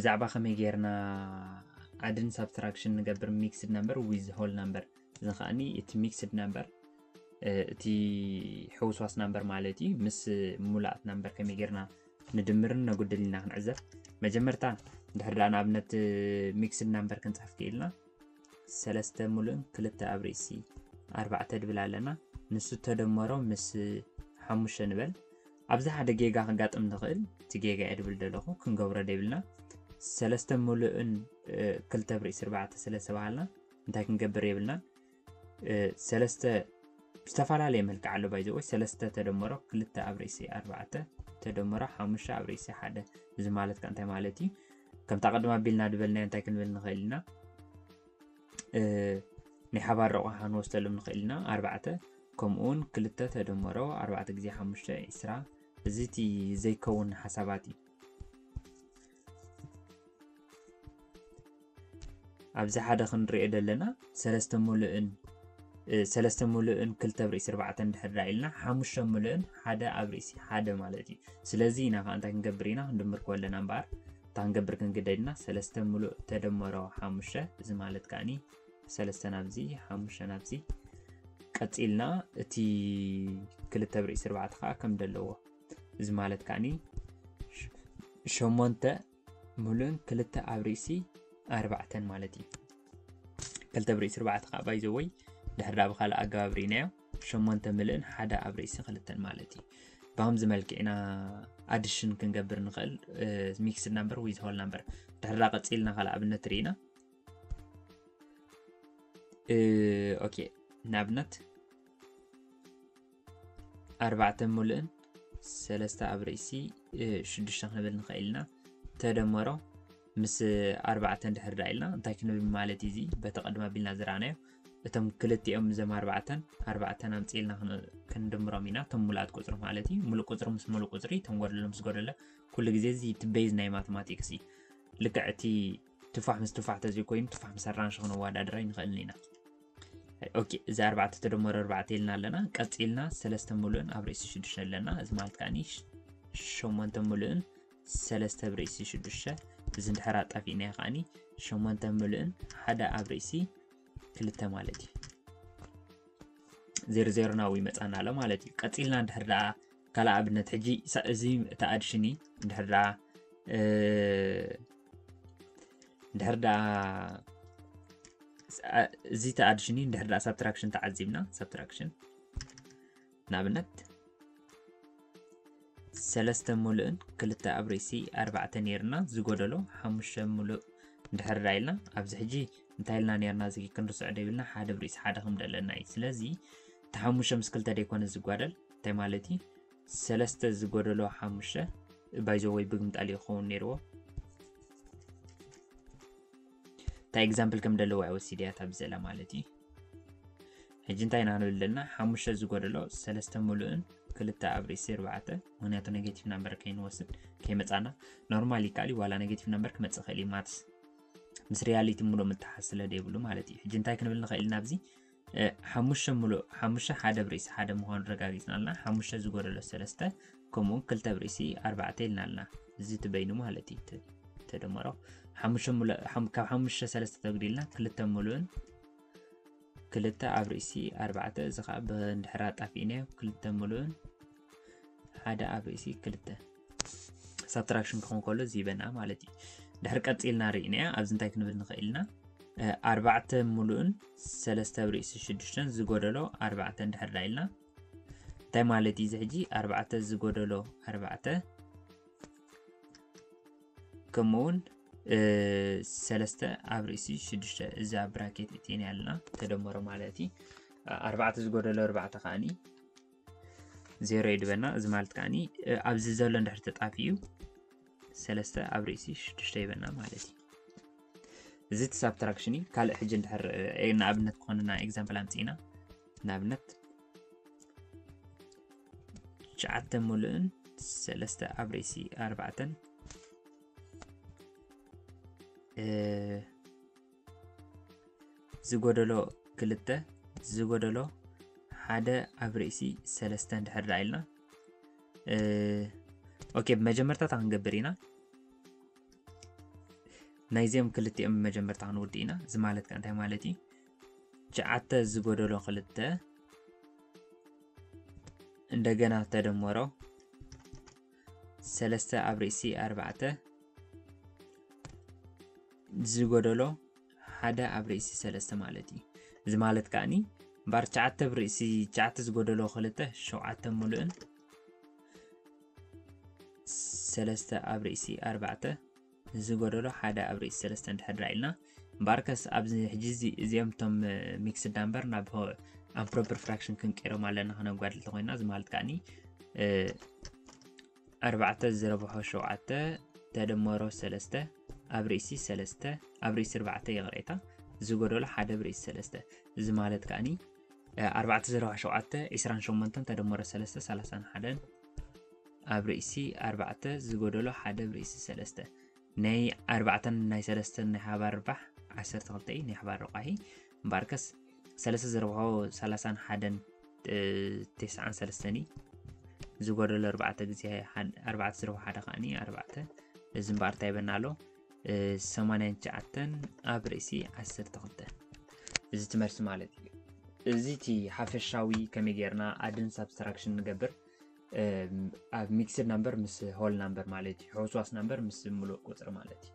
ብዛዕባ ከመይ ጌርና ኣድን ሳብስትራክሽን ንገብር ሚክስድ ነምበር ዊዝ ሆል ነምበር። እዚ ከዓኒ እቲ ሚክስድ ነምበር፣ እቲ ሕውስዋስ ነምበር ማለት እዩ፣ ምስ ሙሉኣት ነምበር ከመይ ጌርና ንድምርን ነጉድል ኢና ክንዕዘብ። መጀመርታ ድሕር ደኣ ንኣብነት ሚክስድ ነምበር ክንፅሕፍ ክኢልና፣ ሰለስተ ሙሉእን ክልተ ኣብ ርእሲ ኣርባዕተ ድብል ኣለና። ንሱ ተደመሮ ምስ ሓሙሽተ ንበል። ኣብዚ ሓደ ጌጋ ክጋጥም ንኽእል፣ እቲ ጌጋ እየ ድብል ደለኹ፣ ክንገብሮ ደይብልና። ሰለስተ ሙሉእን ክልተ ኣብ ርእሲ ኣርባዕተ ስለ ዝተባሃልና እንታይ ክንገብር የብልና። ሰለስተ ብዝተፈላለየ መልክዕ ኣሎ ባይዘ ወይ ሰለስተ ተደመሮ ክልተ ኣብ ርእሲ ኣርባዕተ ተደመሮ ሓሙሽተ ኣብ ርእሲ ሓደ። እዚ ማለት ከ እንታይ ማለት እዩ? ከምታ ቅድም ኣቢልና ድበልናዮ እንታይ ክንብል ንኽእል ኢና? ናይ ሓባር ረቑሓ ክንወስደሎም ንኽእል ኢና። ኣርባዕተ ከምኡውን ክልተ ተደመሮ ኣርባዕተ ግዜ ሓሙሽተ ዒስራ። እዚ እቲ ዘይከውን ሓሳባት እዩ። ኣብዚ ሓደ ክንሪኦ ዘለና ሰለስተ ሙሉእን ሰለስተ ሙሉእን ክልተ ኣብ ርእሲ ኣርባዕተ እንድሕር ዳ ኢልና ሓሙሽተ ሙሉእን ሓደ ኣብ ርእሲ ሓደ ማለት እዩ። ስለዚ ኢና ከዓ እንታይ ክንገብር ኢና? ክንድምር ክወለና እምበኣር እታ ክንገብር ክንግደድ ኢና። ሰለስተ ሙሉእ ተደመሮ ሓሙሽተ፣ እዚ ማለት ከዓኒ ሰለስተ ናብዚ ሓሙሽተ ናብዚ። ቀፂልና እቲ ክልተ ኣብ ርእሲ ኣርባዕተ ከዓ ከም ዘለዎ፣ እዚ ማለት ከዓኒ ሸሞንተ ሙሉእን ክልተ ኣብ ርእሲ ኣርባዕተን ማለት እዩ። ክልተ ኣብ ርእሲ ኣርባዕተ ከዓ ባይዘ ወይ ድሕር ዳ ብካልእ ኣገባብ ርኢናዮ ሸሞንተ ምልእን ሓደ ኣብ ርእሲ ክልተን ማለት እዩ። ብከምዚ መልክዕ ኢና ኣድሽን ክንገብር ንኽእል፣ ሚክስድ ናምበር ዊዝ ሆል ናምበር። ድሕር ዳ ቀፂልና ካልእ ኣብነት ርኢና። ኦኬ፣ ንኣብነት ኣርባዕተ ሙሉእን ሰለስተ ኣብ ርእሲ ሽዱሽተ ክንብል ንኽእል ኢና። ተደመሮ ምስ ኣርባዕተ እንድሕር ዳ ኢልና እንታይ ክንብል ማለት እዩ? እዚ በቲ ቅድም ኣቢልና ዝረኣናዮ እቶም ክልቲኦም እዞም ኣርባዕተን ኣርባዕተን ኣምፂእልና ክንድምሮም ኢና። እቶም ሙሉኣት ቁፅሪ ማለት እዩ። ሙሉእ ቁፅሪ ምስ ሙሉእ ቁፅሪ፣ እቶም ጎደሎ ምስ ጎደሎ፣ ኩሉ ግዜ እዚ እቲ ቤዝ ናይ ማቴማቲክስ እዩ። ልክዕ እቲ ቱፋሕ ምስ ቱፋሕ ተዘይኮይኑ ቱፋሕ ምስ ኣራንሺ ክነወዳድሮ ኣይንኽእልን ኢና። ኦኬ፣ እዚ ኣርባዕተ ተደመሮ ኣርባዕተ ኢልና ኣለና። ቀፂልና ሰለስተ ሙሉእን ኣብ ርእሲ ሽዱሽተ ኣለና። እዚ ማለት ከዓኒ ሸሞንተ ሙሉእን ሰለስተ ኣብ ርእሲ ሽዱሽተ። እዚ እንድሕር ኣጣፊእናዮ ከዓኒ ሸሞንተ ሙሉእን ሓደ ኣብ ርእሲ ክልተ ማለት እዩ። ዜሮ ዜሮ ናብኡ ይመፃና ኣሎ ማለት እዩ። ቀፂልና እንድሕር ደኣ ካልእ ኣብነት ሕጂ እዚ እቲ ኣድሽኒ እንድሕር ደኣ እንድሕር ደኣ እዚ ተኣድሽኒ እንድሕር ደኣ ሳብትራክሽን ተዓዚብና፣ ሳብትራክሽን ንኣብነት ሰለስተ ሙሉእን ክልተ ኣብ ርእሲ ኣርባዕተ ነይርና ዝጎደሎ ሓሙሽተ ሙሉእ እንድሕር ደኣ ኢልና ኣብዚ ሕጂ እንታይ ኢልና ነይርና እዚ ክንርስዖ ደይብልና ሓደ ኣብ ርእሲ ሓደ ከም ደለና እዩ። ስለዚ እቲ ሓሙሽተ ምስ ክልተ ደይኮነ ዝጓደል እንታይ ማለት እዩ? ሰለስተ ዝጎደሎ ሓሙሽተ ባይዘ ወይ ብግምጣል ይኸውን ነይርዎ። እንታይ ኤግዛምፕል ከም ደለዎ እያ ወሲድያ እታ ብዘላ ማለት እዩ። ሕጂ እንታይ ኢና ክንብል ዘለና? ሓሙሽተ ዝጎደሎ ሰለስተ ሙሉእን ክልተ ኣብ ርእሲ ኣርባዕተ፣ ምክንያቱ ኔጌቲቭ ናምበር ከይንወስድ ከይመፃና። ኖርማል ይከኣል እዩ ዋላ ኔጌቲቭ ናምበር ክመፅእ ይኽእል እዩ። ማትስ ምስ ሪያሊቲ ሙሉእ ምትሓዝ ስለ ዘይብሉ ማለት እዩ። ሕጂ እንታይ ክንብል ንኽእል ኢና ኣብዚ ሓሙሽተ ሙሉእ ሓሙሽተ ሓደ ኣብ ርእሲ ሓደ ምዃኑ ረጋጊፅና ኣለና። ሓሙሽተ ዝጎደሎ ሰለስተ ከምኡ እውን ክልተ ኣብ ርእሲ ኣርባዕተ ኢልና ኣለና። እዚ ትበይኑ ማለት እዩ። ተደመሮ ካብ ሓሙሽተ ሰለስተ ተጉዲልና ክልተ ሙሉእን ክልተ ኣብ ርእሲ ኣርባዕተ፣ እዚ ከዓ ብድሕር ኣጣፊእናዮ ክልተ ሙሉእን ሓደ ኣብ ርእሲ ክልተ ሳብትራክሽን ክኸውን ከሎ እዚ ይበና ማለት እዩ። ድሕር ቀፂልና ርኢናያ ኣብዚ እንታይ ክንብል ንኽእል ኢና? ኣርባዕተ ሙሉእን ሰለስተ ኣብ ርእሲ ሽዱሽተን ዝጎደሎ ኣርባዕተ እንድሕር ዳ ኢልና እንታይ ማለት እዩ? እዚ ሕጂ ኣርባዕተ ዝጎደሎ ኣርባዕተ ከምኡውን ሰለስተ ኣብ ርእሲ ሽዱሽተ እዚ ኣብ ብራኬት እቲን ያልና ተደመሮ ማለት እዩ። ኣርባዕተ ዝጎደሎ ኣርባዕተ ከዓኒ ዜሮ ይድበና። እዚ ማለት ከዓኒ ኣብዚ ዘሎ እንድሕር ተጣፊኡ ሰለስተ ኣብ ርእሲ ሽዱሽተ ይበና ማለት እዩ። እዚ እቲ ሳብትራክሽን እዩ። ካልእ ሕጂ እንድሕር ንኣብነት ክኾንና ኤግዛምፕል ኣምፅእና ንኣብነት ትሽዓተ ሙሉእን ሰለስተ ኣብ ርእሲ ኣርባዕተን ዝጎደሎ ክልተ ዝጎደሎ ሓደ ኣብ ርእሲ ሰለስተ እንድሕር ዳ ኢልና ኦኬ፣ ብመጀመርታ እታ ክንገብር ኢና። ናይዚኦም ክልቲኦም መጀመርታ ክንውድእ ኢና። እዚ ማለት ከ እንታይ ማለት እዩ? ትሽዓተ ዝጎደሎ ክልተ እንደገና ተደመሮ ሰለስተ ኣብ ርእሲ ኣርባዕተ ዝጎደሎ ሓደ ኣብ ርእሲ ሰለስተ ማለት እዩ። እዚ ማለት ከኣኒ እምበኣር ትሽዓተ ኣብ ርእሲ ትሽዓተ ዝጎደሎ ክልተ ሸውዓተ ሙሉእን ሰለስተ ኣብ ርእሲ ኣርባዕተ ዝጎደሎ ሓደ ኣብ ርእሲ ሰለስተ እንድሕር ርኢና ኢልና እምበኣርከስ ኣብዚ ሕጂ እዚ እዚኦም እቶም ሚክስድ ናምበር ናብ ኣምፕሮፐር ፍራክሽን ክንቀይሮም ኣለና ክነጓድል ተኮይና እዚ ማለት ከኣኒ ኣርባዕተ ዝረብሖ ሸውዓተ ተደመሮ ሰለስተ ኣብ ርእሲ ሰለስተ ኣብ ርእሲ ኣርባዕተ ይቕሬታ ዝጎደሎ ሓደ ኣብ ርእሲ ሰለስተ እዚ ማለት ከኣኒ ኣርባዕተ ዝረብሖ ሸውዓተ ዕስራን ሸሞንተን ተደመሮ ሰለስተ ሰላሳን ሓደን ኣብ ርእሲ ኣርባዕተ ዝጎደሎ ሓደ ኣብ ርእሲ ሰለስተ ናይ ኣርባዕተን ናይ ሰለስተን ናይ ሓባር ርባሕ ዓሰርተ ክልተ እዩ ናይ ሓባር ረቋሒ እምበኣርከስ ሰለስተ ዝረብሖ ሰላሳን ሓደን ተስዓን ሰለስተን እዩ ዝጎደሎ ኣርባዕተ ግዜ ኣርባዕተ ዝረብሖ ሓደ ከዓኒ ኣርባዕተ እዚ እምበኣር እንታይ ይበና ኣሎ ሰማንያን ትሽዓተን ኣብ ርእሲ ዓሰርተ ክልተ እዚ ትመልሲ ማለት እዩ። እዚ እቲ ሓፈሻዊ ከመይ ጌርና ኣድን ሳብስትራክሽን ንገብር ኣብ ሚክስድ ናምበር ምስ ሆል ናምበር ማለት እዩ ሕውስዋስ ናምበር ምስ ምሉእ ቁፅሪ ማለት እዩ።